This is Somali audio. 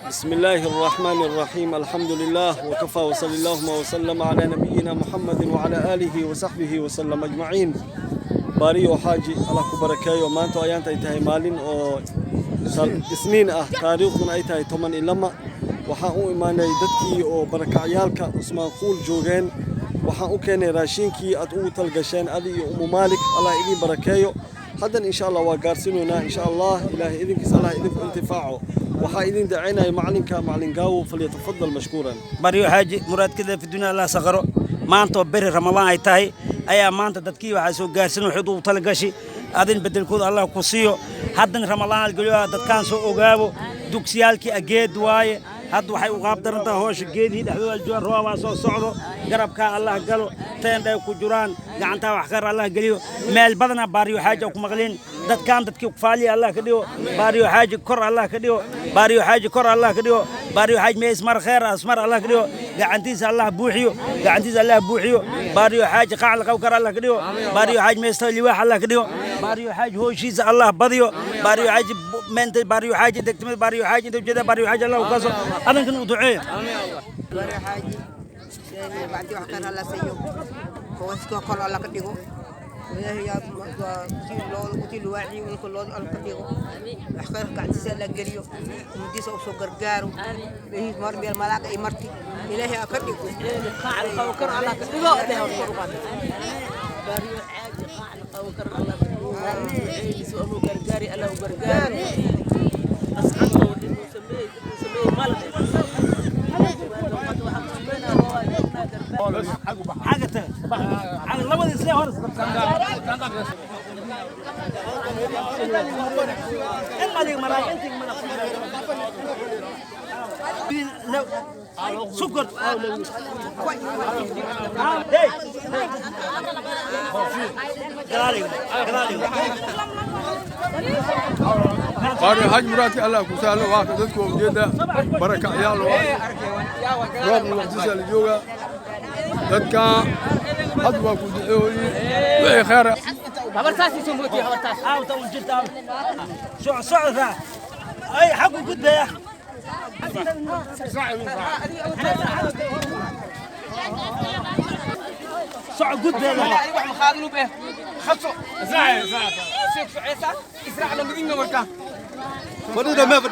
بسم الله الرحمن الرحيم، الحمد لله وكفى، وصلى اللهم وسلم على نبينا محمد وعلى آله وصحبه وسلم أجمعين. Baariyo Xaaji, Allah ku barakeeyo. Maanta ayaanta ay tahay maalin oo Isniin ah, taariikhduna ay tahay 12. Waxaan u imaanay dadkii oo barakacyaalka Cusmaan Quul joogeen. Waxaan u keenay raashinkii aad ugu talgasheen, adi iyo Umu Maalik. Allah idiin barakeeyo. Haddan insha Allah waa gaarsiinaynaa insha Allah. Ilaahay idinkiis Allah idinku intifaaco. Waxaa idin dacaynaya macalinka, Macalin Gaawo. فليتفضل مشكورا. Baryo Xaaji, muraadkada fi dunya Allah saqaro. Maanta oo beri Ramadaan ay tahay ayaa maanta dadkii waxaa soo gaarsin waxayd ugu talagashi adin bedelkooda Allah ku siiyo. Haddan Ramadaan algeliyo, dadkaan soo ogaabo dugsiyaalkii ageed waaye. Hadda waxay u qaab daran tahay hoosha geedihii dhexdooda joogaan. Roobaa soo socdo, garabkaa Allah galo. Teendhay ku jiraan, gacantaa wax khayr Allah geliyo. Meel badanaa Baariyo Xaaji ku maqlin. Dadkaan dadkii kufaaliya Allah ka dhigo. Baariyo Xaaji kor Allah ka dhigo. Baariyo Xaaji kor Allah ka dhigo. Baariyo Xaaji mee ismar khayr asmar Allah ka dhigo. Gacantiisa Allah buuxiyo, gacantiisa Allah buuxiyo. Baariyo Xaaji qacl qawkar Allah ka dhigo. Baariyo Xaaji meesta liwaax Allah ka dhigo. Baariyo Xaaji hooshiisa Allah badiyo. Baariyo Xaaji meenta, Baariyo Xaaji degtimada, Baariyo Xaaji inta ujeeda, Baariyo Xaaji Allah u kaso. Adankan u duceeya. Baariyo Xaaji, bacdi wax khayr alla siiyo, hooska kor Alla ka dhigo. Ilaahay yaa si loo uti luwaaci ulka loo Alla ka dhigo. Wax khayr gacantiisa Alla geliyo, umadiisa u soo gargaaro. Mehiis mar meel malaaga ay marti Ilaahay ha ka dhigo. Qawkar Allah ka dhigo. Baariyo Xaaji qacl qawkar Allah ka dhigo. Duceeyso inuu gargaari Allah u gargaari. Asxaabta wuxuu sameeyey, wuxuu sameeyey maleh. Waxaan ku sameynaa waa xagga taga, xagga labada islee hor in madig maraa intig sukar. Hey, gadaaliga, gadaaliga. Baari Xaaj, muraadka Allah ku sahlo. Waa ka dadku waa ujeeda, barakacyaal waaye. Roobna waqtiisa la joogaa. Dadka had waa ku duceeyoyin wixii khayr. Aawta un jirta soc socda ay xaggu gudbaya. Soc gudbeeda.